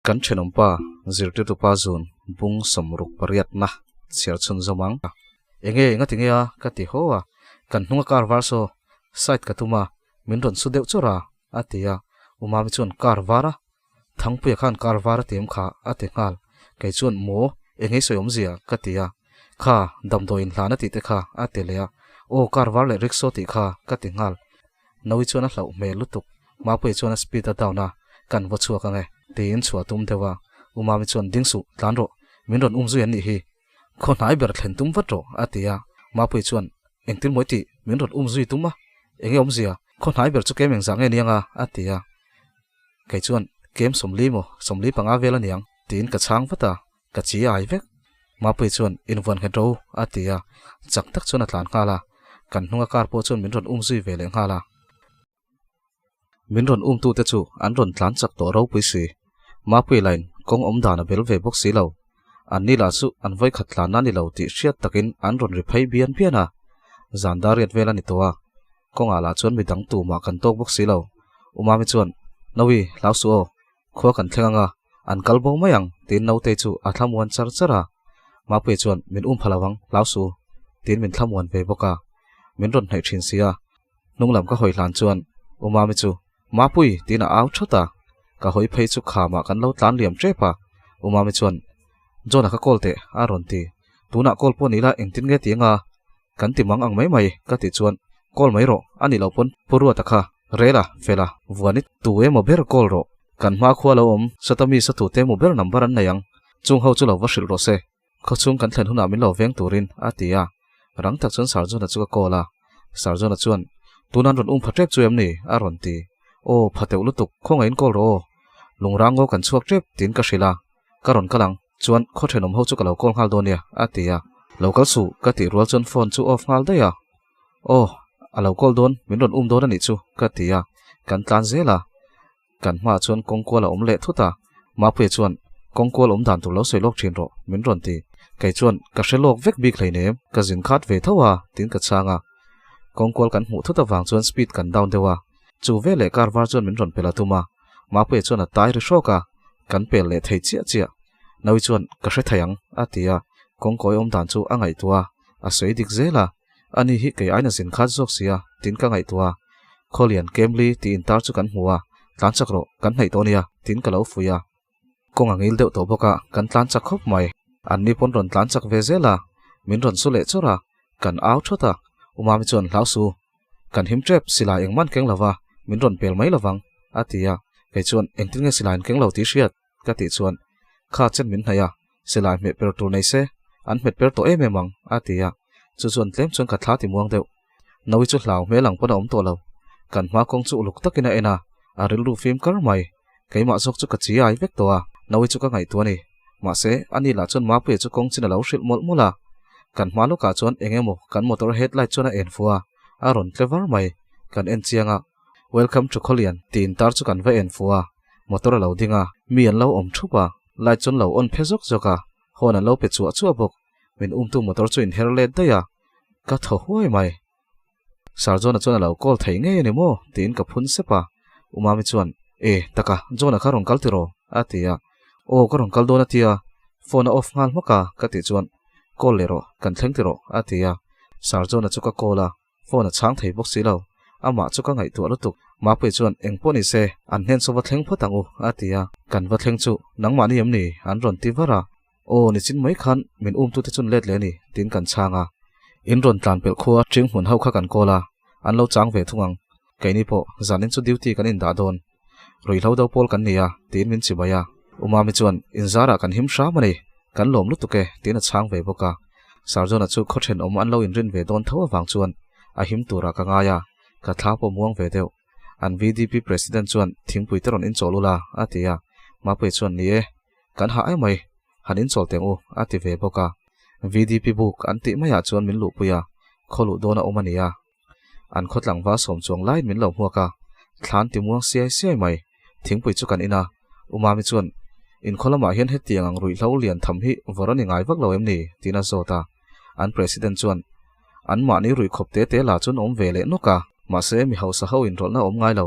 Kan thenawmpa zirtirtupa zun bung 68na chhiar chhunzawm ang. Enge enga ti nge a ka ti haw a, kan hnunga car var saw side ka tum a, min rawn su deuh chawrh a, a ti a, U Mami chuan car var a, Thangpuia khan car var a ti em kha a ti nghal, kei chuan maw enge i sawi awmzia ka ti a, kha damdawi inhlan a tih te kha a ti leh a, aw car var leh rickshaw tih kha ka ti nghal, Naui chuan a hlauh hmel lutuk, Mapuia chuan a speed a down a, kan va chhuak ange tiin chhuah tum deuh a, U Mami chuan ding suh tlan rawh, min rawn um zui an nih hi, Khaw hnai ber thlen tum vat rawh, a ti a. Mapuii chuan, Engtin mawi tih, min rawn um zui tum a, enge awmzia, khaw hnai ber chu kem engzah nge niang a? a ti a. Kei chuan, Kem 40 maw, 45 vel a niang, tiin ka chhang vat a, ka chi ai vek. Mapuii chuan, Invuan nghet rawh u, a ti a. Chak tak chuan a tlan nghal a, kan hnunga car pawh chuan min rawn um zui ve leh nghal a. Min rawn umtute chu an rawn tlan chak tawh ropui si. Mapui line kawng awm dan a bel ve bawk si lo. An ni lah chu an vawikhat tlan a ni lo tih hriat takin an rawn ri phei bian bian a. Zan dar riat vel a ni tawh a. Kawngah lah chuan midang tumah kan tawk bawk si lo. U Mami chuan, Nawi, hlau suh aw. Khua kan thleng anga, an kal bo mai ang, tiin Nautei chu a thlamuan char char a. Mapuia chuan, Min um pha lo ang, hlau suh, tiin min thlamuan ve bawk a. Min rawn hnaih thin si a. Hnung lam ka hawi hlan chuan U Mami chu, Mapui! tiin a au thawt a. Ka hawi phei chu khamah kan lo tlan liam tep a. U Mami chuan, John-a ka call teh, a rawn ti. Tunah call pawh ni ila engtin nge ti anga? Kan ti mang ang mai mai, ka tih chuan, Call mai rawh, a nih loh pawn Pu Ruata kha, Rela, Fela, Vuani tu emaw ber call rawh. Kan hma khua lo awm, Satami satute emaw ber number an nei ang. Chung ho chu lo va hrilh rawh se. Khawchhung kan thlen hunah min lo veng turin a ti a, rang tak chuan Sarjuna chu ka call a. Sarjuna chuan, Tun an rawn um pha tep chu em ni? a rawn ti. Aw, pha teuh lutuk, khawngaihin call rawh aw. Lungrang ngaw kan chhuak tep tiin ka hrilh a, ka rawn kal ang, chuan khaw thenawm ho chu ka lo call nghal dawn nia, a ti a. Lo kal suh, ka tih rual chuan phone chu off nghal daih a. Aw, a lo call dawn, min rawn um dawn a nih chu, ka ti a, kan tlan zel a. Kan hmaah chuan kawngkual a awm leh thut a, Mapuia chuan, Kawngkual awm dan tur lo sawi lawk thin rawh, min rawn ti. Kei chuan, Ka hre lawk vek bik hleinem, ka zin khat ve tho a, tiin ka chhang a. Kawngkual kan hmuh thut avang chuan speed kan down deuh a, chu veleh car var chuan min rawn pel a tum a, Mapuia chuan a tai ri hrawk a, kan pel leh thei chiah chiah. Naui chuan, Ka hre thei ang, a ti a, kawngkawi awm dan chu a ngaihtuah a, a sawi dik zel a. Ani hi kei aina zin khat zawk sia, tin ka ngaihtuah a. Khawlian Kemli tih intar chu kan hmu a, tlan chak rawh, kan hnaih tawh nia, tin ka lo fuih a. Kawng a ngil deuh tawh bawk a, kan tlan chak khawp mai. Anni pawn rawn tlan chak ve zel a, min rawn su leh chawrh a, kan au thawt a. U Mami chuan hlau su, kan him tep, silai engmah an keng lo va, min rawn pel mai lovang, a ti a. Kei chuan, Engtin nge silai an keng lo tih hriat? Ka tih chuan, Kha chen min hnaih a, silai hmeh per tur nei se, an hmet per tawh em em ang, a ti a. Chu chuan tlem chuan ka thla ti muang deuh. Naui chu hlau hmel ang pawn a awm tawh lo. Kan hma kawng chu uluk takin a en a, a rilru fim kar mai. Keimah zawk chu ka chi ai vek tawh a, Naui chu ka ngaihtuah a ni. Mahse, ani lah chuan Mapuia chu kawng chin a lo hrilh mawlh mawlh a. Kan hma lawkah chuan eng emaw kan motor headlight chuan a en fuh a, a rawn tle var mai. Kan en chiang a, Welcome to Khawlian tiin tar chu kan va en fuh a, motor a lo ding a, mi an lo awm thup a, light chu an lo on phe zawk zawk a, horn an lo pe chuah chuah bawk, min umtu motor chu inher let daih a, ka thaw huai mai. Sir John-a chuan a lo call thei ngei a ni maw? tiin ka phun sep a, U Mami chuan, E, taka, John-a kha rawn kal tiraw? a ti a, Aw, ka rawn kal dawn a tia, phone a off nghal hmak a, ka tih chuan, Call leh rawh, kan thleng tiraw? a ti a, Sir John-a chu ka call a, Phone a chhang thei bawk si lo. Amah chu ka ngaihtuah lutuk. Mapuii chuan, Eng pawh ni se, an hnen saw va thleng phawt ang u, a ti a. Kan va thleng chu, nangmahni em ni? an rawn ti var a. Aw, nichin mai khan min umtute chuan let leh a ni, tiin kan chhang a. In rawn tlan pelh khua ṭing hmun ho kha kan kawl a, an lo chang ve thung ang. Keini pawh, zanin chu duty kan indah dawn. Ruihhlo do pawl kan ni a, tiin min chibai a. U Mami chuan, Inzarah kan him hram a ni, kan lawm lutuk e, tiin a chhang ve bawk a. Sarjona chu khaw thenawm an lo inrin ve dawn tho avang chuan a him turah ka ngai a, ka thla pawh muang ve deuh. An VDP President chuan thingpui te rawn inchawl ula, a ti a. Mapuia chuan, Ni e, kan hah ai mai, han inchawl teng u, a ti ve bawk a. VDP buk an tih maiah chuan min luhpui a, khaw luh dawn a awm a nia. An khaw tlangval sawm chuang laiin min lo hmuak a, thlan ti muang siai siai mai. Thingpui chu kan in a, U Mami chuan, Inkhaw lamah hian hetiang ang ruihhlo lian tham hi vawrh a ni ngai vak lo em ni? tiin a zawt a. An President chuan, An mahni ruih khawp te te la chuan awm ve leh nawk a, mahse mi hausa ho inrawlhna a awm ngai lo.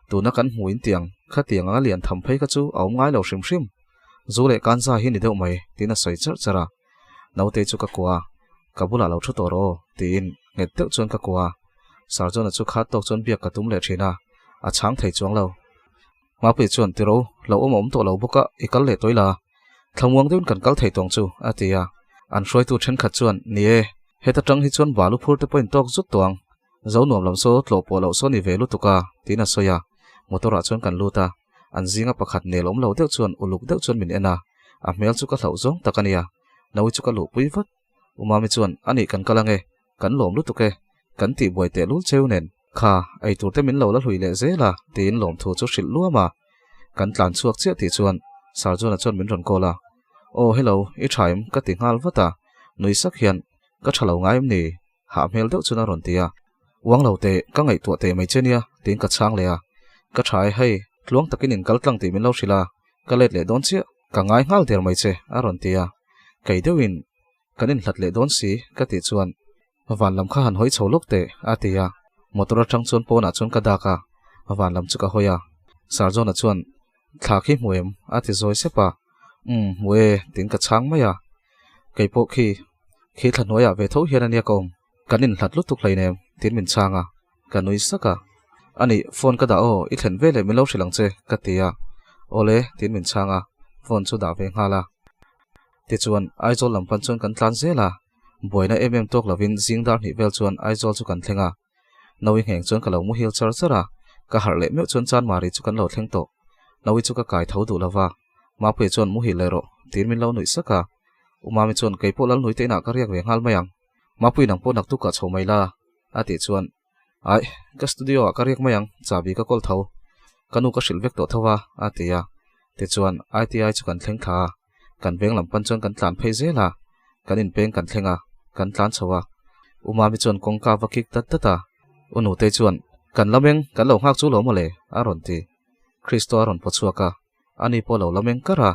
Tuna kan hmu in tiang, khatiang anga lian tham phei kha chu a awm ngai lo hrim hrim. Zu leh kanza hi ni deuh mai, tiin a sawi charh charh a. Naute chu ka kua a, ka bulah lo thu tawh rawh aw, tiin nghet deuh chuan ka kua a. Sarjona chu khat tawk chuan biak ka tum leh thin a, a chhang thei chuang lo. Mapui chuan, Tiro, lo awm a awm tawh lo bawk a, i kal leh tawih la. Thlamuang deuhin kan kal thei tawng chu, a ti a. An hruaitu thenkhat chuan, Ni e, heta tang hi chuan balu phur te pawhin tawk zut tawh ang. Zo nuam lam saw tlawh pawh loh saw ni ve lutuk a, tiin a sawi a. Motor ah chuan kan lut a, an zinga pakhat nel awm lo deuh chuan uluk deuh chuan min en a, a hmel chu ka hlauh zawng tak a nia. Naui chu ka luhpui vat. U Mami chuan, Anih kan kal ange, kan lawm lutuk e, kan tih buai teh lul cheu nen. Kha, ei tur te min lo la hlui leh zel a, tiin lawmthu chu hrilh luam a. Kan tlan chhuak chiah tih chuan Sarjuna chuan min rawn call a. Aw hello, i tha em? ka ti nghal vat a. Nui sak hian, Ka tha lo ngai em ni? Hah hmel deuh chuan a rawn ti a. Uang lo teh, ka ngaihtuah teh mai che nia, tiin ka chhang leh a. Ka tha e hei, tluang takin in kal tlang tih min lo hrilh a, ka let leh dawn chiah, ka ngai nghal der mai che, a rawn ti a. Kei deuhin kan inhlat leh dawn si, ka tih chuan van lam kha han hawi chho lawk teh, a ti a. Motor atang chuan pawnah chuan ka dak a, van lam chu ka hawi a. Sarjona chuan Thla khi hmu em? a ti zawi sep a. Umm, hmu e, tiin ka chhang mai a. Kei pawh khi, khi thla hnuaiah ve tho hian a nia ka awm. Kan inhlat lutuk hleinem, tiin min chhang a. Ka nui sak a. Anih, phone ka dah aw, i thlen veleh min lo hrilh ang che, ka ti a. Awle, tiin min chhang a, phone chu dah ve nghal a. Tichuan, Aizawl lam pan chuan kan tlan zel a. Buaina em em tawk lovin zing dar hnih vel chuan Aizawl chu kan thleng a. Nawi ngheng chuan ka lo muhil char char a, ka harh leh meuh chuan Chanmari chu kan lo thleng tawh. Nawi chu ka kai tho duh lova, Mapuia chuan muhil leh rawh, tiin min lo nuih sak a. U Mami chuan kei pawh Lalnui te inah ka riak ve nghal mai ang, Mapui nang pawh naktuk ah chho mai la, a tih chuan, Aih, ka studio ah ka riak mai ang, chahbi ka kawl tho. Ka nu ka hrilh vek tawh tho a, a ti a. Tichuan, ITI chu kan thleng thla a, kan veng lam pan chuan kan tlan phei zel a, kan inpeng kan thleng a, kan tlan chho a. U Mami chuan kawngka va kik dat dat a, U Nutei chuan, Kan la meng, kan lo nghak chu lo mawle, a rawn ti. Christo a rawn paw chhuak a, ani pawh a lo la meng kar a,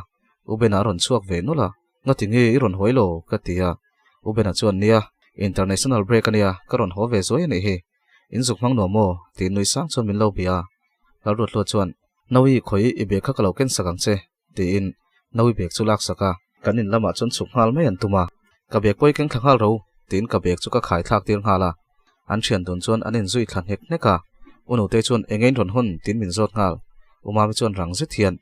U Bena a rawn chhuak ve nawlh a, Ngati nge i rawn hawi lo? ka ti a. U Bena chuan, Nia, international break a nia, ka rawn haw ve zuai a nih hi. In zuk hmang nuam maw? tiin nui sang chuan min lo bia a. Lalruathlua chuan, Nawi, khawi i bag kha ka lo ken sak ang che, tiin Nawi bag chu lak sak a. Kan in lamah chuan chhuk nghal mai an tum a, Ka bag pawh i keng thla nghal ro, tiin ka bag chu ka khai thlak tir nghal a. An thian dun chuan an inzui thla hnek hnek a. U Nutei chuan, Enge in rawn hawn? tiin min zawt nghal. U Mami chuan rang zet hian,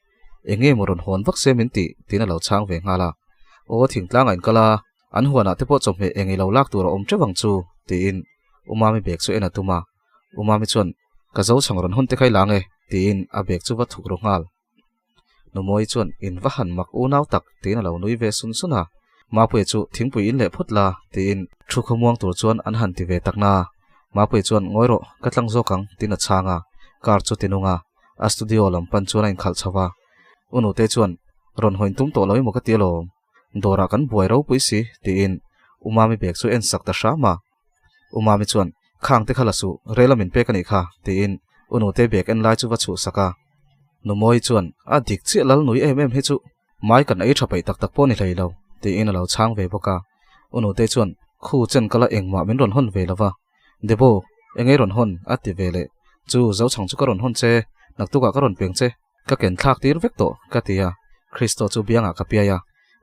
Enge maw rawn hawn vak se min tih? tiin a lo chhang ve nghal a. Aw, thingtlangah in kal a, an huanah te pawh chawhmeh eng i lo lak tur a awm teuh ang chu, tiin U Mami bag chu en a tum a. U Mami chuan, Ka zo chhang rawn hawn te kha i la ang e, tiin a bag chu va thuk ru nghal. Numawi chuan, In va han mak unau tak, tiin a lo nui ve sun sun a. Mapuia chu, Thingpui in leh phawt la, tiin thu khawmuang tur chuan an han ti ve tak na. Mapuia chuan, Ngawi rawh, ka tlang zawk ang, tiin a chhang a. Car chu ti nung a, a studio lam pan chuan a inkhalh chho va. U Nutei chuan, Rawn hawiin tum tawh lo emaw ka ti alawm. Dawrah kan buai ropui si, tiin U Mami bag chu en sak ta hram a. U Mami chuan, Khang te kha la suh, rel a min pek a nih kha, tiin U Nutei bag en lai chu va chhuh sak a. Numawi chuan, A dik chiah lal nui em em hi chu mai kan ei tha peih tak tak pawh ni hlei lo, tiin a lo chhang ve bawk a. U Nutei chuan, Khu chen ka la engmah min rawn hawn ve lo va. Debo, eng ei rawn hawn? a ti ve leh. Chu, Zochhang chu ka rawn hawn che, naktukah ka rawn peng che. Ka ken thlak tir vek tawh, ka ti a. Christo chu biangah ka piai a.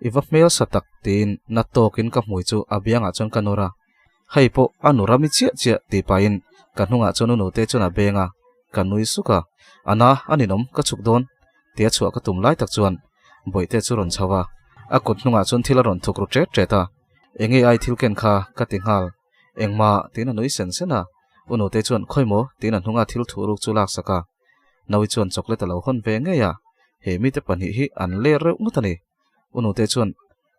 I va hmel sa tak, tiin na tawkin ka hmui chu a biangah chuan ka nawr a. Hei pawh a nu rami chiah chiah tih pahin ka hnungah chuan u nute chuan a beng a, ka nui suk a. A na, a ninawm, ka chhuk dawn, tia chhuah ka tum lai tak chuan Bawihte chu rawn chho a. A kut hnungah chuan thil a rawn thuk ru ṭet ṭet a. Enge ai thil ken kha, ka ti nghal. Engmah, tiin a nui sen sen a. U nute chuan khawi maw, tiin a hnunga thil thuh ruk chu lak sak a. Nawi chuan chocolate a lo hawn ve ngei a, he mite pahnih hi an ler reuh ngawt a ni. U nute chuan,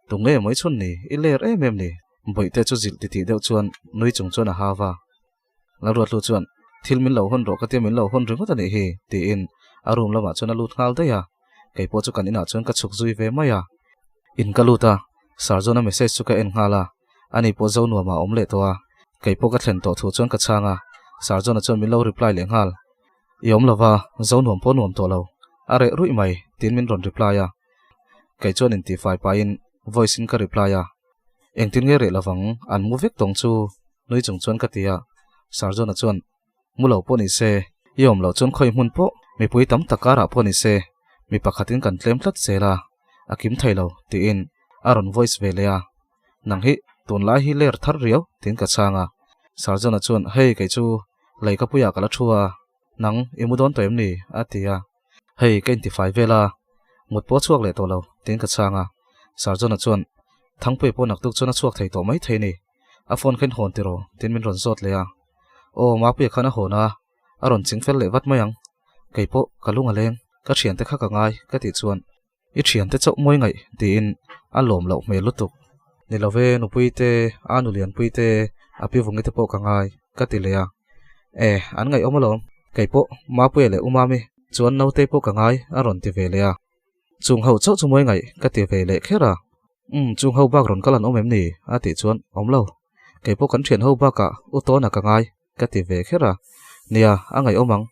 Tunge mawi chhun ni, i ler em em ni? Bawihte chu zilh titih deuh chuan nui chung chuan a hau va. Lalruatlu chuan, Thil min lo hawn rawh ka tia min lo hawn ringawt a nih hi, tiin a room lamah chuan a lut nghal daih a. Kei pawh chu kan inah chuan ka chhuk zui ve mai a. In ka lut a, Sarjona message chu ka en nghal a. Ani pawh zo nuamah a awm leh tawh a, kei pawh ka thlen tawh thu chuan ka chhang a, Sarjona chuan min lo reply leh nghal. I awm lova, zo nuam pawh nuam tawh lo. A reh ruih mai, tiin min rawn reply a. Kei chuan intifai pahin voice in ka reply a. Engtin nge reh lovang, an mu vek tawng chu, nui chung chuan ka ti a. Sarjona chuan, Mu lo pawh ni se, i awm loh chuan khawi hmun pawh, mipui tam tak karah pawh ni se, mi pakhatin kan tlem tlat zel a, a kim thei lo, tiin a rawn voice ve leh a. Nang hi tunlai hi ler thar riau, tiin ka chhang a. Sarjona chuan, Hei, kei chu lei ka puiah ka la thu a, nang i mu dawn tawh em ni? a ti a. Hei, ka intifai vel a, mut pawh a chhuak leh tawh lo, tiin ka chhang a. Sarjona chuan, Thangpuia pawh naktuk chuan a chhuak thei tawh mai thei ni, a phone kha in hawn tiraw? tiin min rawn zawt leh a. Aw, Mapuia khan a hawn a, a rawn ching fel leh vat mai ang. Kei pawh ka lung a leng, ka thiante kha ka ngai, ka tih chuan, I thiante chauh mawi ngaih, tiin a lawm loh hmel lutuk. Ni lo ve, nupui te, a nu lianpui te, a pi vungi te pawh ka ngai, ka ti leh a. E, an ngaihawm alawm. Kei pawh Mapuia leh Umami chuan nautei pawh ka ngai, a rawn ti ve leh a. Chung ho chauh chu mawi ngaih ka ti ve leh kher a. Umm, chung ho bak rawn kal an awm em ni? a tih chuan, Awm lo. Kei pawh kan thian ho bakah u tawna ka ngai ka ti ve kher a. Nia, a ngaihawm ang.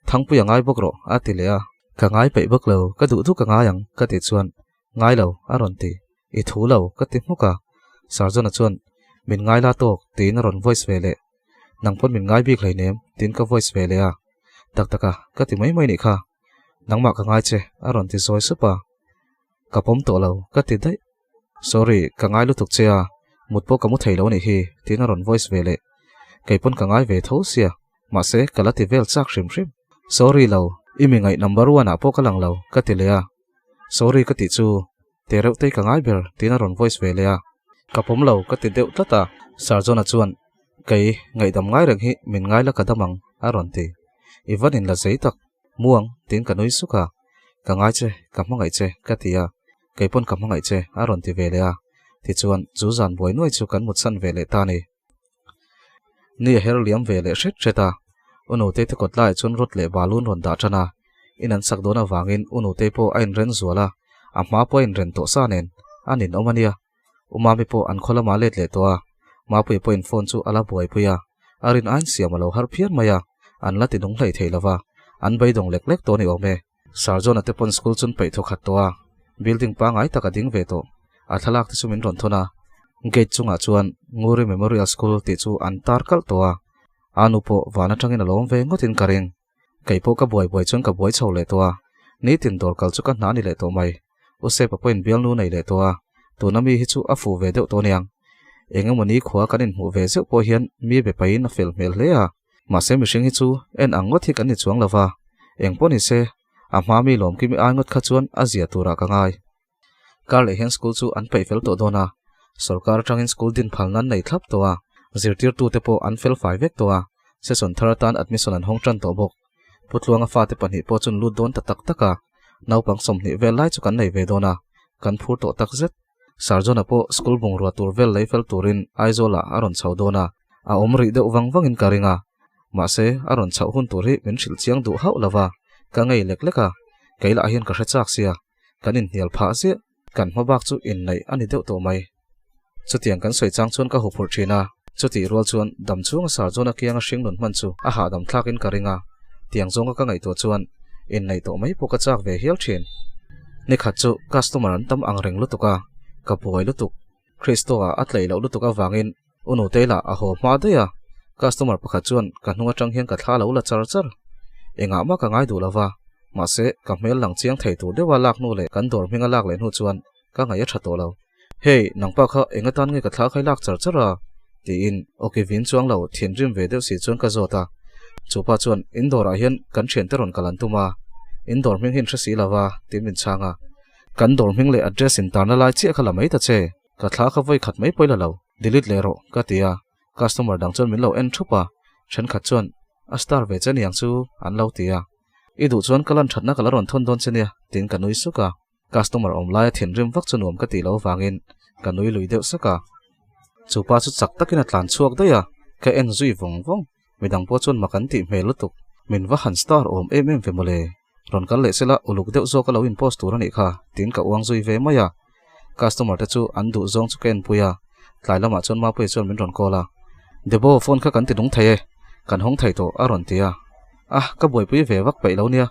Thangpui a ngai bawk rawh a ti leh a. Ka ngai peih bawk lo, ka duh duh ka ngai ang ka tih chuan, Ngai lo a rawn ti. I thu lo ka ti hmuk a. Sarjona chuan, Min ngai la tawk tiin a rawn voice ve leh. Nang pawn min ngai bik hleinem tiin ka voice ve leh a. Tak taka, ka ti mai mai nih kha. Nangmah ka ngai che a rawn ti zawi sup a. Ka pawm tawh lo, ka ti daih. Sorry, ka ngai lutuk che a, mut pawh ka mu thei lo anih hi, tiin a rawn voice ve leh. Kei pawn ka ngai ve tho sia, mahse ka la ti vel chak hrim hrim. Sorry lo, i mi ngaih number one ah pawh ka lang lo, ka ti leh a. Sorry ka tih chu, te reuh tei ka ngai ber, tiin a rawn voice ve leh a. Ka pawm lo, ka ti deuh tlat a. Sir John-a chuan, Kei, ngaihdam ngai reng hi min ngai la ka dam ang, a rawn ti. I van in la zei tak, muang, tiin ka nui suk a. Ka ngai che, ka hmangaih che, ka ti a. Kei pawn ka hmangaih che, a rawn ti ve leh a. Tichuan, chu zan buai nuai chu kan mutsan ve leh ta a ni. Ni a her liam ve leh hret hret a. U Nutei te kawt laiah chuan rod leh balun rawn dah tan a. In an sak dawn avangin U Nutei pawh a inren zual a, a hma pawh a inren tawh sa nen a ninawm a nia. U Mami pawh an khaw lamah let leh tawh a, Mapuia pawhin phone chu a la buaipui a, a rin ain siam a lo har phian mai a, an la ti nung hlei thei lo va, an beidawng lek lek tawh a ni awm e. Sir John-a te pawn school chun peih thawkhat tawh a, building pangngai tak a ding ve tawh, a thlalak te chu min rawn thawn a, gate chungah chuan Nguri Memorial School tih chu an tar kalh tawh a, a nu pawh van atangin a lawm ve ngawtin ka ring. Kei pawh ka buai buai chuan ka buai chho leh tawh a, nitin dawr kal chu ka hna ni leh tawh mai. U Sepa pawhin bialnu nei leh tawh a, tuna mi hi chu a fuh ve deuh tawh aniang. Eng emaw ni khua kan inhmuh ve zeuh pawh hian mi be pahin a fel hmel hle a, mahse mihring hi chu en ang ngawt hi kan ni chuang lo va, eng pawh ni se, a hma mi lawmkimi ai ngawt kha chuan a zia turah ka ngai. Kar leh hian school chu an peih fel tawh dawn a, sorkar atangin school din phalna an nei thlap tawh a, zirtirtute pawh an fel fai vek tawh a, session thar atan admission an hawng tan tawh bawk. Pu Tluanga fate pahnih pawh chun lut dawn ta tak tak a, naupang 20 vel lai chu kan nei ve dawn a, kan phur tawh tak zet. Sir John-a pawh school bungrua tur vel lei fel turin Aizawlah a rawn chho dawn a, a awm rih deuh vang vangin ka ring a, mahse a rawn chhoh hun tur hi min hrilh chiang duh hauh lo va, ka ngei lek lek a, kei lah hian ka hre chak sia. Kan inhnial phah ziah, kan hma bak chu inneih a ni deuh tawh mai. Chutiang kan sawi chang chuan ka huphurh thin a, chutih rual chuan dam chhunga sar chuan a kianga hringnun hman chu a hahdam thlakin ka ring a, tiang zawnga ka ngaihtuah chuan inneih tawh mai pawh ka chak ve hial thin. Nikhat chu customer an tam ang reng lutuk a, ka buai lutuk. Christo-a a tleih loh lutuk avangin U Nutei lah a haw hma daih a, customer pakhat chuan ka hnung atang hian ka thla lo la char char. Engah mah ka ngai duh lo va, mahse ka hmel lang chiang thei tur deuha lak hnu leh kan dawr hminga lak leh hnu chuan ka ngaih a tha tawh lo. Hey, nangpa kha eng atan nge ka thla khai lak char char a? tiin awki vin chuang lo thinrim ve deuh si chuan ka zawt a. Chupa chuan in dawrah hian kan thiante rawn kal an tum a, in dawr hming hi in hre si lo va, tiin min chhang a. Kan dawr hming leh address in tarna lai chiah kha la mai ta che. Ka thla kha vawi khat mai pawih la lo, delete leh rawh ka ti a, customer dang chuan min lo en thup a, thenkhat chuan a star ve che niang chu an lo ti a, I duh chuan ka lan thatna ka la rawn thawn dawn che nia tiin ka nui suk a, customer awm laia thinrim vak chu nuam ka tih loh avangin ka nui lui deuh sak a, chu pa chu chak takin a tlan chhuak daih a, ka en zui vawng vawng, midang pawh chuan mak an tih hmel lutuk, min va han star awm em em ve mawle. Rawn kal leh sela uluk deuh zawk a lo in post tur a nih kha tiin ka uang zui ve mai a. Customer te chu an duh zawng chu ka enpui a, tlai lamah chuan Mapuia chuan min rawn call a. Debo, phone kha kan ti nung thei e, kan hawng thei tawh a rawn ti a. Ah, ka buaipui ve vak peih lo nia.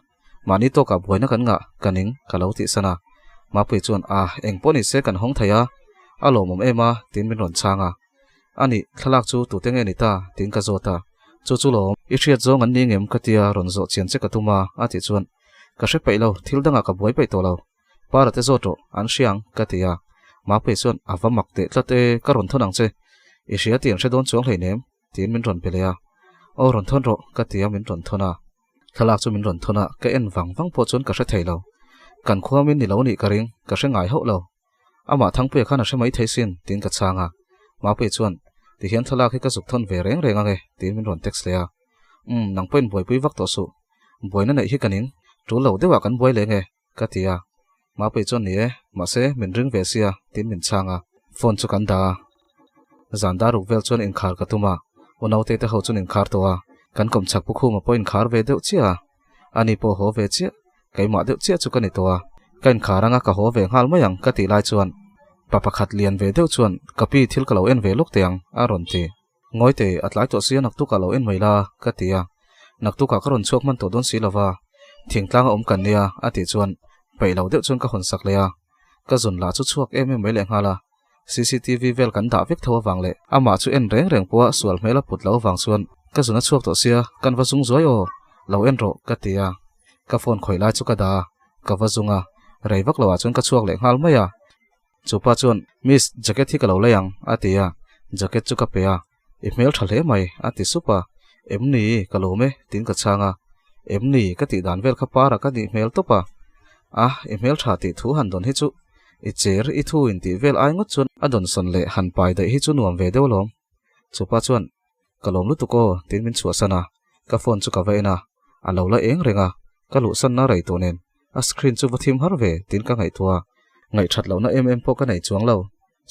Mahni tawkah buaina kan ngah, ka ning, ka lo tihsan a. Mapui chuan, A, eng pawh ni se kan hawng thei a, a lawmawm em a, tiin min rawn chhang a. A nih, thlalak chu tute nge ni ta? tiin ka zawt a. Chu chu lawm, i hriat zawng an ni ngem ka tia rawn zawh chian che ka tum a, a tih chuan, Ka hre peih lo, thil dangah ka buai peih tawh lo. Para te zawt rawh, an hria ang, ka ti a. Mapui chuan, A va mak teh tlat e, ka rawn thawn ang che. I hria tih an hre dawn chuang hleinem. Tiin min rawn pe leh a. Aw rawn thawn rawh, ka ti a min rawn thawn a. Thlalak chu min rawn thawn a, ka en vang vang pawh chuan ka hre thei lo. Kan khua min ni lo nih ka ring, ka hre ngai hauh lo. Amah Thangpuia khan a hre mai thei sin, tiin ka chhang a. Mapuia chuan, Tihian thlalak hi ka zuk thawn ve reng reng ang e, tiin min rawn text leh a. Umm, nang pawhin buaipui vak tawh suh. Buaina neih hi ka ning, tul lo deuhah kan buai leng e, ka ti a. Mapui chuan ni e, mahse min ring ve sia, tiin min chhang a. Phone chu kan dah a. Zan dar ruk vel chuan inkhar ka tum a, u naute te ho chuan inkhar tawh a, kan kawmchhak pu Khuma pawh inkhar ve deuh chiah a. Ani pawh haw ve chiah, keimah deuh chiah chu ka ni tawh a. Ka inkhar anga ka haw ve nghal mai ang ka tih lai chuan pa pakhat lian ve deuh chuan ka pi thil ka lo en ve lawk teh ang a rawn ti. Ngawite, a tlai tawh sia naktukah lo en mai la, ka ti a. Naktukah ka rawn chhuak hman tawh dawn si lova, thingtlang a awm kan nia, a tih chuan peih lo deuh chuan ka hawn sak leh a. Ka zun lah chu chhuak em em mai leh nghal a. Cctv vel kan dah vek tho avang leh amah chu en reng reng pawha sual hmel a put lo avang chuan ka zun a chhuak tawh sia, kan va zung zuai aw, lo en rawh, ka ti a. Ka phone khawih lai chu ka dah a, ka va zung a, rei vak loah chuan ka chhuak leh nghal mai a. Chu pa chuan, Miss, jacket hi ka lo lei ang, a ti a. Jacket chu ka pe a. I hmel tha hle mai, a ti sup a. Em ni, ka lawm e, tiin ka chhang a. Em ni, ka tih dan vel kha para ka nih hmel tawp a. A, i hmel tha tih thu han dawn hi chu i cher, i thu in tih vel ai ngawt chuan a dawnsawn leh han pai daih hi chu nuam ve deuh alawm. Chu pa chuan, Ka lawm lutuk aw, tiin min chhuahsan a, ka phone chu ka va en a, a lo la eng reng a, ka luhsanna rei tawh nen a screen chu va thim har ve tiin ka ngaihtuah a, ngaihthat lohna em em pawh ka nei chuang lo,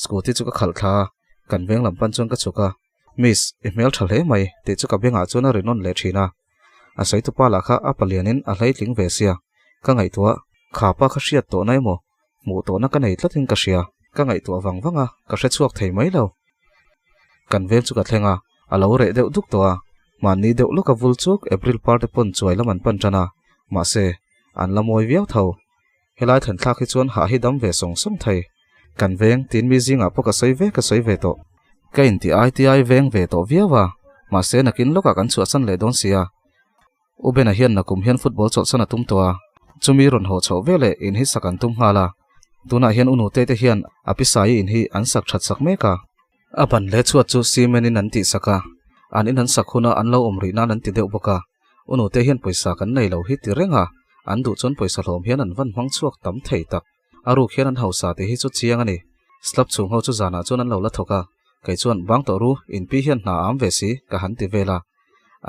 scooty chu ka khalh thla a, kan veng lam pan chuan ka chhuk a, Miss, i hmel tha hle mai tih chu ka bengah chuan a ri nawn leh thin a, a saitupa lah kha a palianin a hleitling ve sia, ka ngaihtuah, kha pa kha hriat tawhna emaw Hmuh tawhna ka nei tlatin ka hria. Ka ngaihtuah vang vang a, ka hre chhuak thei mai lo. Kan veng chu ka thleng a, a lo reh deuh duk tawh a. Mahni deuh lawka vul chuk April par te pawn chuai lam an pan tan a, mahse, an la mawi viau tho. Helai thlen thlak hi chuan hah hi dam ve sawng sawng thei. Kan veng tin mi zingah pawh ka sawi ve ka sawi ve tawh. Ka inti ai ti ai veng ve tawh viau a, mahse nakin lawkah kan chhuahsan leh dawn sia. U Bena hian nakum hian football chawlhsan a tum tawh a, chumi rawn haw chhoh veleh in hi sak an tum nghal a. Tunah hian u nute te hian a pi Saii in hi an sak that sak mek a. A ban leh chhuat chu cement in an tih sak a, an in an sak huna an lo awm rih nan an ti deuh bawk a. U nute hian pawisa kan nei lo hi ti reng a, an duh chuan pawisa hlawm hian an van hmang chhuak tam thei tak. A ruk hian an hausa tih hi chu chiang a ni. Slab chhung ho chu zanah chuan an lo la thawk a, kei chuan bang tawh ru, in pi hian hna a am ve si ka han ti vel a.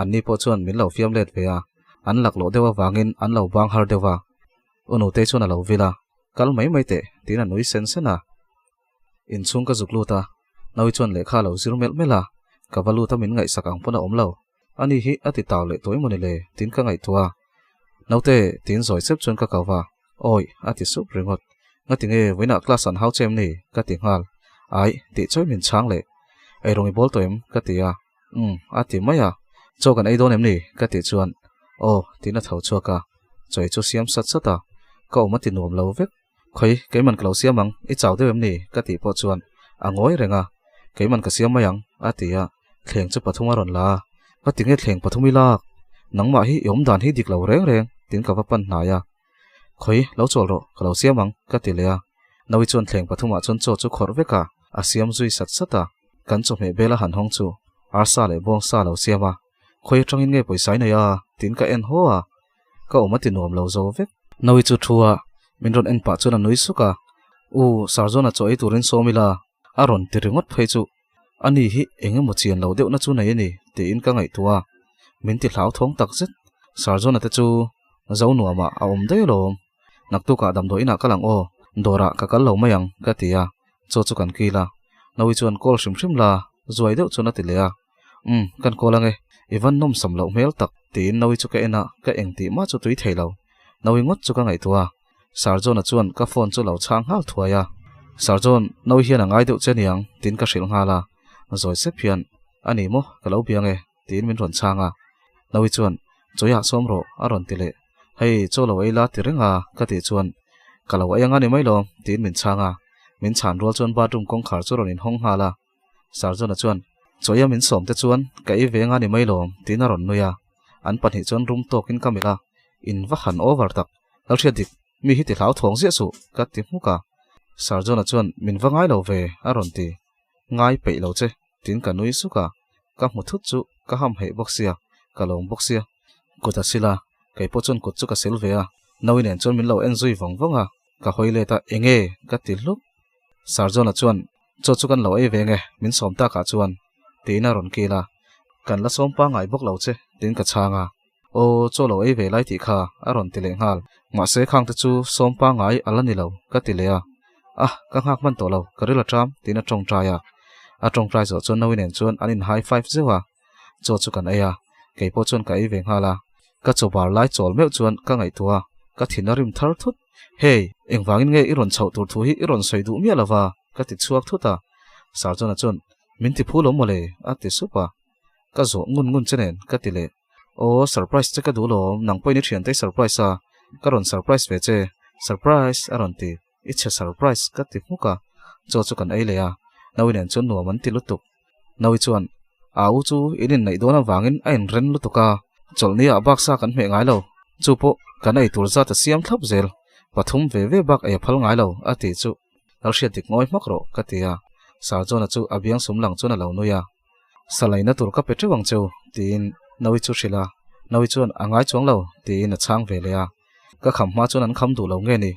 An ni pawh chuan min lo fiam let ve a, an laklawh deuh avangin an lo bang har deuh a. U Nutei chuan a lo vil a, Kal mai mai teh, tiin a nui sen sen a. Inchhung ka zuk lut a, Naui chuan lehkha a lo zir melh melh a, ka va lut a min ngaihsak ang pawn a awm lo. Ani hi a ti tau leh tawh emaw ni le, tiin ka ngaihtuah a. Naute, tiin zawi sep chuan ka kau va, Awi, a ti sup ringawt. Ngati nge vawiinah class an hau che em ni? ka ti nghal. Aih, tih chawi min chhang leh. Eirawng i bawl tawh em? ka ti a. Umm, a ti mai a. Chaw kan ei dawn em ni? ka tih chuan, Aw, tiin a tho chhuak a. Chawi chu siam sat sat a. Ka awm a ti nuam lo vek. Khawi, keiman ka lo siam ang, i chau deuh em ni? ka tih pawh chuan a ngawi reng a. Keiman ka siam mai ang, a ti a. Thleng chu pathum a rawn la a. Ka ti nge thleng pathum i lak? Nangmah hi i awm dan hi dik lo reng reng, tiin ka va pan hnai a. Khawi, lo chawl rawh, ka lo siam ang, ka ti leh a. Naui chuan thleng pathumah chuan chaw chu khawrh vek a, a siam zui sat sat a. Kan chawhmeh bela han hawng chu arsa leh bawngsa lo siam a, khawi atangin nge pawisa i nei a? tiin ka en haw a, ka awm a ti nuam lo zo vek. Naui chu thu a, min rawn en pah chuan a nui suk a, U, Sarzawna chaw ei turin sawm ila, a rawn ti ringawt phei chu ani hi eng emaw chian lo deuhna chu nei a ni tiin ka ngaihtuah a, min ti hlauthawng tak zet. Sarzawna te chu zo nuamah a awm daih alawm. Naktukah damdawi inah kal ang aw, dawrah ka kal lo mai ang, ka ti a, chaw chu kan kil a. Naui chuan call hrim hrim la, zuai deuh chuan a ti leh a. Umm, kan call ange, i van nawmsam loh hmel tak, tiin Naui chu ka en a, ka eng tih mah chu tui thei lo. Naui ngawt chu ka ngaihtuah a. Sir John-a chuan ka phone chu lo chhang nghal thuai a. Sir John, Naui hian a ngai deuh che niang, tiin ka hrilh nghal a. Zawi sep hian, A ni maw, ka lo biang e, tiin min rawn chhang a. Naui chuan, Chawiah sawm rawh, a rawn ti leh. Hei, chaw lo ei la ti reng a, ka tih chuan, Ka lo ei anga ni mai lo, tiin min chhang a. Min chhan rual chuan bathroom kawngkhar chu rawn inhawng nghal a. Sarjona chuan, Chawia min sawm te chuan ka ei ve anga ni mai lo, tiin a rawn nui a. An pahnih chuan rum tawkin ka melh a, In va han over tak, Lalhriat dik, mi hi ti hlauthawng ziah suh, ka ti hmuk a. Sarjona chuan, Min va ngai lo ve, a rawn ti. Ngai peih lo che, tiin ka nui suk a, ka hmu thut chu ka ham heih bawk sia, ka lawm bawk sia. Kut a sil a, kei pawh chuan kut chu ka sil ve a, Naui nen chuan min lo en zui vawng vawng a, ka hawi let a, Enge? ka ti hluk. Sarjona chuan, Chaw chu kan lo ei ve nge, min sawm takah chuan, tiin a rawn kil a, Kan la sawm pangngai bawk lo che, tiin ka chhang a. Aw, chaw lo ei ve lai tih kha a rawn ti leh nghal. Mahse khang te chu sawm pangngai a la ni lo, ka ti leh a. Ah, ka nghak hman tawh lo, ka ril a ṭam, tiin a ṭawngṭai a. A ṭawngṭai zawh chuan Naui nen chuan an in high five zeuh a. Chaw chu kan ei a, kei pawh chuan ka ei ve nghal a. Ka chaw bar lai chawl meuh chuan ka ngaihtuah a, ka thin a rim thar thut. Hey, engvangin nge i rawn chhoh tur thu hi i rawn sawi duh miah lova? ka ti chhuak thut a. Sarjona chuan, Min ti phu lo mawle, a ti sup a. Ka zawh ngun ngun che nen, ka ti leh. Aw, surprise che ka duh lawm, nang pawhin i thiante i surprise a, ka rawn surprise ve che, surprise a rawn ti, i chhe surprise ka ti hmuk a, chaw chu kan ei leh a, Naui nen chuan nuam an ti lutuk. Naui chuan, A u chu in inneih dawn avangin a inren lutuk a, chawlhni ah bak sa kan hmeh ngai lo, chu pawh kan ei tur zat a siam thlap zel, pathum ve ve bak ei a phal ngai lo a ti chu, Lalhriat dik ngawi hmak rawh ka ti a, Sarjona chu a biang sum lang chuan a lo nui a. Salaina tur ka pe teuh ang cheu, tiin Naui chu hrilh a. Naui chuan, A ngai chuang lo, tiin a chhang ve leh a. Ka kham hma chuan an kham duh lo nge ni?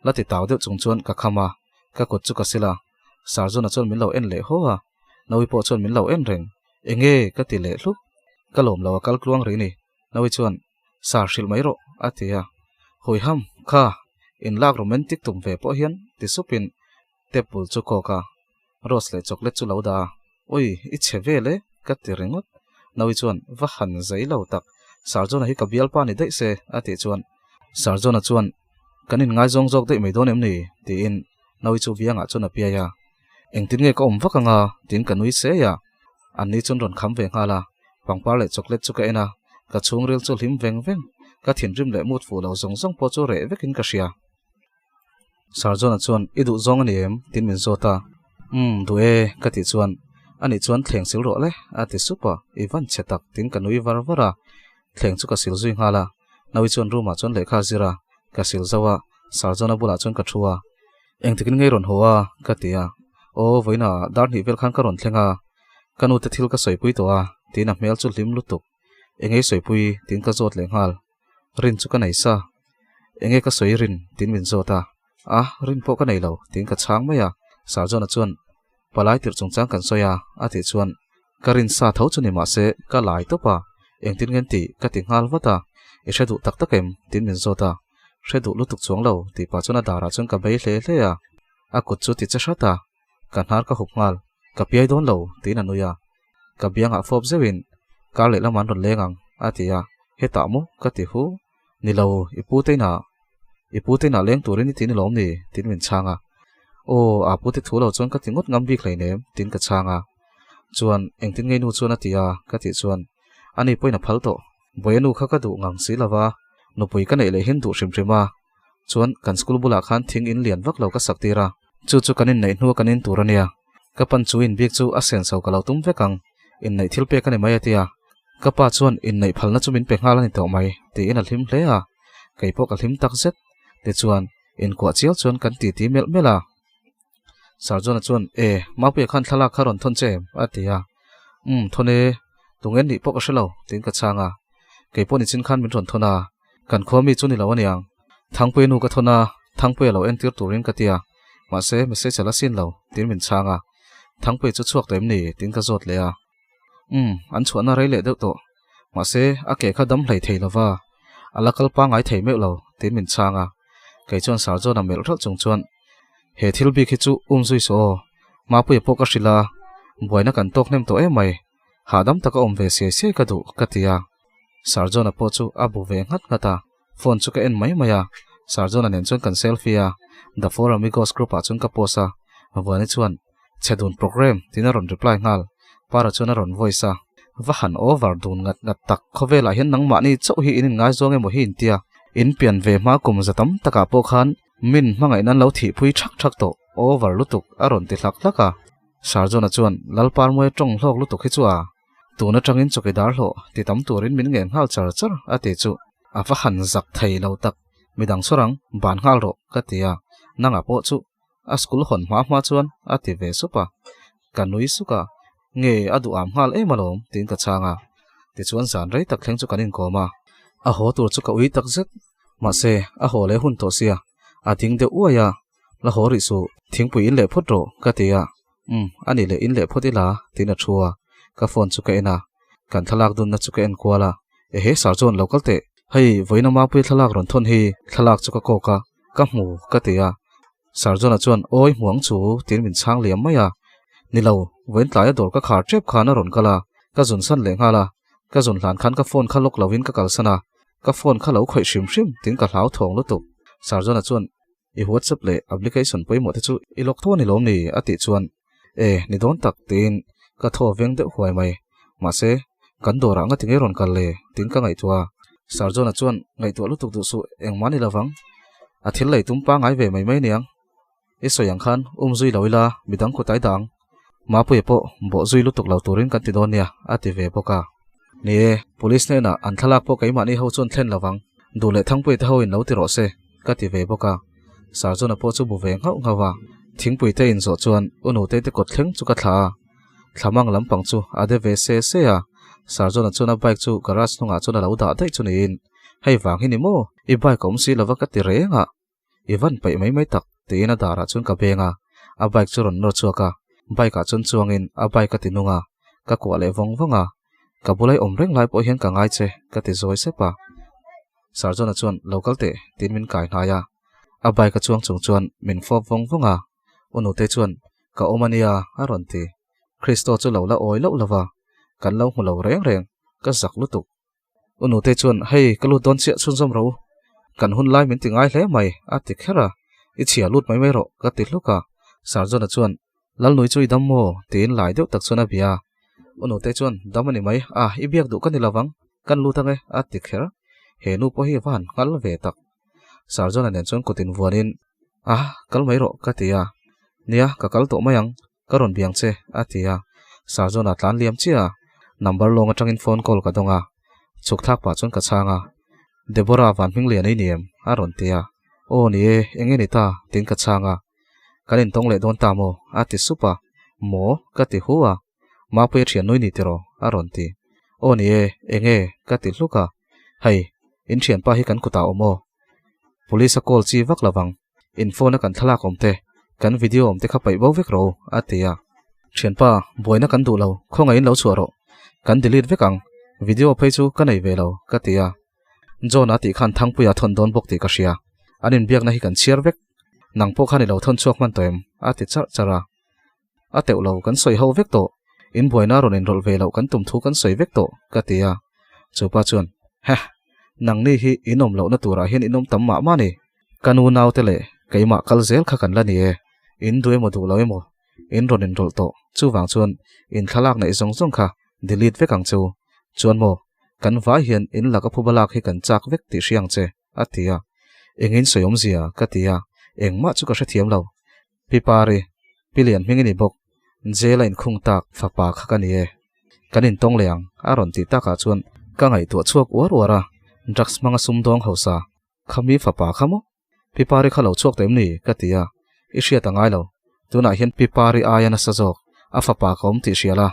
La ti tau deuh chung chuan ka kham a, ka kut chu ka sil a. Sarjuna chuan min lo en leh haw a, Naui pawh chuan min lo en reng. Enge? ka ti leh hlup. Ka lawm lo a kal tluang rih ni. Naui chuan, Sar hrilh mai rawh, a ti a. Huiham, kha, inlak romantic tum ve pawh hian ti supin Tap bul chu kawk a, rose leh chocolate chu lo dah a, Ui, i chhe vel e, ka ti ringawt. Naui chuan, Va han zei lo tak, Sarjona hi ka bialpa ni daih se, a tih chuan Sarjona chuan, Kan inngaizawng zawk daih mai dawn em ni? tiin Naui chu biangah chuan a piai a. Engtin nge ka awm vak anga? tiin ka nui sei a. Anni chuan rawn kham ve nghal a, pangpar leh chocolate chu ka en a, ka chhungril chu hlim veng veng, ka thinrim leh mut fuh lo zawng zawng pawh chu reh vekin ka hria. Sarjona chuan, I duh zawng a ni em? tiin min zawt a. Umm, duh e, ka tih chuan, Ani chuan thleng sil rawh le, a ti sup a, I van chhe tak, tiin ka nui var var a. Thleng chu ka sil zui nghal a. Naui chuan room ah chuan lehkha a zir a, ka sil zauh a, Sarjona bulah chuan ka thu a. Engtikin ngei rawn haw a? ka ti a. Aw, vawiinah dar hnih vel khan ka rawn thleng a, ka nute thil ka sawipui tawh a, tiin a hmel chu hlim lutuk. Engei sawipui? tiin ka zawt leh nghal. Rin chu ka nei sa. Enge ka sawi rin? tiin min zawt a. A, rin pawh ka nei lo, tiin ka chhang mai a. Sarjona chuan, Palai tirh chungchang kan sawi a, a tih chuan, Ka rin sa tho chu ni mah se, ka lai tawp a. Engtin ngen tih ka ti nghal vat a. I hre duh tak tak em? tiin min zawt a. Hre duh lutuk chuang lo, tih pah chuan a darah chuan ka bei hle hle a. A kut chu ti che hrat a. Ka hnar ka hup nghal. Ka piai dawn lo, tiin a nui a. Ka biangah fawp zeuhin, Kar leh lamah an rawn leng ang, a ti a. Hetah maw? ka ti hu. Ni lo, i pu te inah, i pu te inah leng turin i ti ni lawm ni? tiin min chhang a. Aw, a pu te thu lo chuan ka ti ngawt ngam bik hleinem, tiin ka chhang a. Chuan, engtin ngei nu chuan a ti a? ka tih chuan, Ani pawhin a phal tawh. Bawiha nu kha ka duh ngang si lova, nupui ka neih leh hian duh hrim hrim a. Chuan, kan school bulah khan thing in lian vak lo ka sak tir a. Chu chu kan inneih hnua kan in tur a nia. Ka pan chu in bik chu a senso ka lo tum vek ang. Inneih thil pek a ni mai a ti a. Ka pa chuan inneih phalna chu min pe nghal a ni tawh mai, tiin a hlim hle a. Kei pawh ka hlim tak zet. Tichuan, inkuah chial chuan kan titi melh melh a. Sarjona chuan, E, Mapuia khan thlalak kha rawn thawn che em? a ti a. Umm, thawn e, tunge nih pawh ka hre lo, tiin ka chhang a. Kei pawh nichin khan min rawn thawn a, kan khua mi chu ni lo aniang. Thangpuia nu ka thawn a, Thangpuia lo entir turin ka ti a, mahse message a la sin lo, tiin min chhang a. Thangpuia chu chhuak tawh em ni? tiin ka zawt leh a. Umm, an chhuahna rei leh deuh tawh. Mahse, a ke kha dam hlei thei lova, a la kal pangngai thei meuh lo, tiin min chhang a. Kei chuan Sarjona melh ralh chung chuan, He thil bik hi chu um zui suh aw, Mapuia pawh ka hrilh a, buaina kan tawk hnem tawh em mai, hahdam taka awm ve siai siai ka duh, ka ti a. Sarjona pawh chu a bu ve nghat nghat a, phone chu ka en mai mai a, Sarjona nen chuan kan selfie a, The Four Amigos group ah chuan ka post a, Vuani chuan, Chhe dun program, tiin a rawn reply nghal. Para chuan a rawn voice a, Va han over dun ngat ngat tak, khawvelah hian nangmahni chauh hi in inngaizawng emaw hi intia. In pian ve hma kum za tam takah pawh khan min hmangaih nan lo thihpui thak thak tawh, over lutuk a rawn ti hlak hlak a. Sarjona chuan Lalparmuia tawng hlawk lutuk hi chu a tun atangin chawkidar hlawh ti tam turin min ngen nghal char char a ti chu a va han zak thei lo tak. Midang saw rang ban nghal rawh ka ti a, nangah pawh chu a school hawn hma hma chuan a ti ve sup a, ka nui suk a, nge a duh am nghal em alawm tiin ka chhang a, tichuan zan rei tak thleng chu kan inkawm a, a haw tur chu ka ui tak zet, mahse a haw leh hun tawh sia, a ding deuh uai a, la haw rih suh, thingpui in leh phawt rawh ka ti a, umm a nih leh in leh phawt ila tiin a thu a, ka phone chu ka en a, kan thlalak dunna chu ka en kual a, ehe sir chuan lo kal teh, hei vawiina Mapuia thlalak rawn thawn hi thlalak chu ka kawk a, ka hmu ka ti a, Sarjona chuan awi hmuang chu tiin min chhang liam mai a, ni lo, vawiin tlaia dawr ka khar tep khan a rawn kal a, ka zun san leh nghal a, ka zun hlan khan ka phone kha lock lovin ka kalsan a, ka phone kha lo khawih hrim hrim tiin ka hlau thawng lutuk. Sarjona chuan i WhatsApp leh application pawimawh te chu i lock tho a ni lawm ni? a tih chuan e, ni dawn tak tiin ka thaw veng deuh huai mai. Mahse, kan dawrah ngati ngei rawn kal le? tiin ka ngaihtuah a. Sarjona chuan ngaihtuah lutuk duh suh, engmah ni lovang. A thil lei tum pangai ve mai mai niang. I sawi ang khan um zui lo ila midang kut ai dang. Mapuia pawh bawh zui lutuk lo turin kan ti dawn nia, a ti ve bawk a. Ni e, police hnenah an thlalak pawh keimahni ho chuan thlen lovang. Duh leh Thangpuia te ho in lo ti rawh se, ka ti ve bawk a. Sarjona pawh chu bu ve nghauh nghauh a. Thingpui te in zawh chuan U Nutei te kawt thleng chu ka thlah a. Thlamang lampang chu a de ve se se a. Sarjona chuan a bike chu garage hnungah chuan a lo dah daih chu niin, Hei vang hi ni maw? I bike a awm si lova ka ti reng a. I van paih mai mai tak, tiin a darah chuan ka beng a. A bike chu rawn nawr chhuak a. Bike ah chuan chuangin a bike a ti nung a. Ka kuah leh vawng vawng a. Ka bulai awm reng lai pawh hian ka ngai che, ka ti zawi sep a. Sarjona chuan lo kal teh tiin min kai hnai a, a bike a chuang chung chuan min fawp vawng vawng a, U Nute chuan ka awm a nia a rawn ti. Christo chu lo la awi loh lova, kan lo hmu lo reng reng, ka zak lutuk. U Nute chuan hei ka lut dawn chiah chhunzawm ro, kan hun lai min ti ngai hle mai a ti kher a, i chhia lut mai mai rawh ka ti hluk a, Sarjona chuan Lalnui chu i dam maw? tiin lai deuh tak chuan a bia a. U Nute chuan, Dam a ni mai, a, i biak duh ka ni lovang, kan lut ange, a ti kher. He nu pawh hi va han nghal ve tak. Sarjona nen chuan kut invuanin, A, kal mai rawh, ka ti a. Nia, ka kal tawh mai ang, ka rawn biang che, a ti a. Sarjona tlan liam chiah a, number lawng atangin phone call ka dawng a. Chhuk thlak pah chuan ka chhang a. Deborah van hming lian ei ni em? a rawn ti a. Aw ni e, eng nge ni ta? tiin ka chhang a. Kan intawng leh dawn ta maw? a ti sup a. Maw? ka ti hu a. Mapuia thian nui ni tiraw? a rawn ti. Aw ni e, eng nge? ka ti hluk a. Hei, in thianpa hi kan kutah awm aw. Police a call chi vak lovang. In phone a kan thlalak awm te, kan video awm te kha paih bo vek rawh u, a ti a. Thianpa, buaina kan duh lo, khawngaihin lo chhuah rawh. Kan delete vek ang, video phei chu ka nei ve lo, ka ti a. John a tih khan Thangpuia thawn dawn bawk tih ka hria. An inbiakna hi kan chhiar vek. Nang pawh khan i lo thawn chhuak hman tawh em? a ti charh charh a. A teuh lo, kan sawi ho vek tawh. In buaina rawn inrawlh ve loh kan tum thu kan sawi vek tawh, ka ti a. Chupa chuan, Heh! Nangni hi in awm lohna turah hian in awm tam mah mah ni. Ka nu naute leh keimah kal zel kha kan la ni e. In duh emaw duh lo emaw, in rawn inrawlh tawh. Chuvang chuan in thlalak neih zawng zawng kha delete vek ang che u. Chuan maw, kan vai hian in laka phuba lak hi kan chak vek tih hria ang che, a ti a. Engin sawi awmzia? ka ti a. Engmah chu ka hrethiam lo. Pi Pari, Pi Lian hming i ni bawk, jail a inkhung tak fapa kha ka ni e. Kan intawng leh ang, a rawn tih takah chuan ka ngaihtuah chhuak uar uar a, drugs hmanga sumdawng hausa kha mi fapa kha maw? Pi Pari kha lo chhuak tawh em ni? ka ti a, i hriat a ngai lo, tunah hian Pi Pari aia nasa zawk a fapa ka awm tih hria la,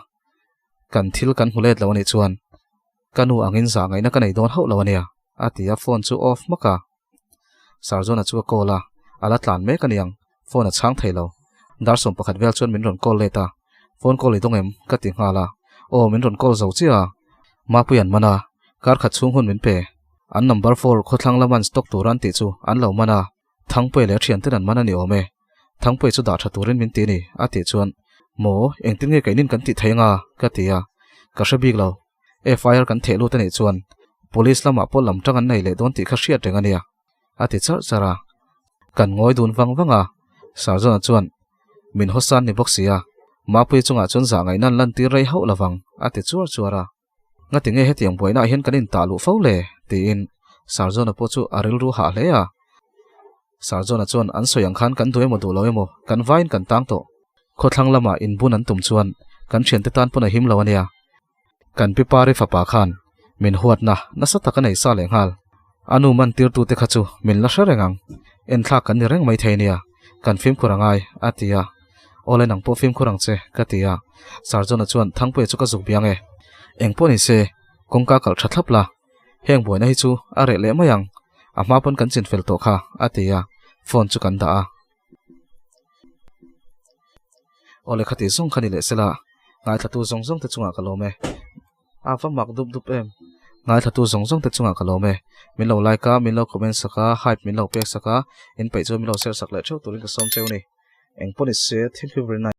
kan thil kan hmu let lo anih chuan ka nu angin zah ngaihna ka nei dawn hauh lo ania, a ti a, phone chu off hmak a. Sarjona chu a call a, a la tlan mek a niang, phone a chhang thei lo. Dar 11 vel chuan min rawn call let a, Phone call i dawng em? ka ti nghal a, Aw min rawn call zo chiah a, Mapui an man a, kar khat chhung hun min pe. An number four khawthlang lama an stock tur an tih chu an lo man a, Thangpuia leh a thianten an man a ni awm e. Thangpuia chu dah tha turin min ti a ni, a tih chuan, Maw, engtin nge keinin kan tih thei anga? ka ti a, ka hre bik lo. FIR kan theh lut a nih chuan Police lamah pawh lam tang an nei leh dawn tih kha hriat reng a nia, a ti charh charh a. Kan ngawi dun vang vang a, Sarjona chuan, Min hawsan ni bawk si a, Mapuii chungah chuan zah ngaihna an lantir rei hauh lovang, a ti chuar chuar a. Ngati nge hetiang buainaah hian kan intah luh fo le? tiin Sarzawna pawh chu a rilru hah hle a. Sarzawna chuan an sawi ang khan kan duh emaw duh lo emaw kan vaiin kan tang tawh. Khawthlang lamah inbun an tum chuan kan thiante tan pawn a him lo a nia. Kan pi Pari fapa khan min huatna nasa tak a nei sa leh nghal. A nu man tirtute kha chu min la hre reng ang. Enthlak kan ni reng mai thei nia, kan fimkhur a ngai, a ti a. Awle nang pawh fimkhur ang che, ka ti a. Sarjona chuan Thangpuia chu ka zuk biang e. Eng pawh ni se, kawngka kalh tha thlap la. Heng buaina hi chu a reh leh mai ang. A hma pawn kan chinfel tawh kha, a ti a. Phone chu kan dah a. Awle khati zawng kha ni leh sela, ngaithlatu zawng zawng te chungah ka lawm e. A va mak dup dup em. Ngaithlatu zawng zawng te chungah ka lawm e. Min lo like a, min lo comment sak a, hype min lo pek sak a, in peih chuan min lo share sak leh theuh turin ka sawm cheu ni. Eng pawh ni se, thank you very nice.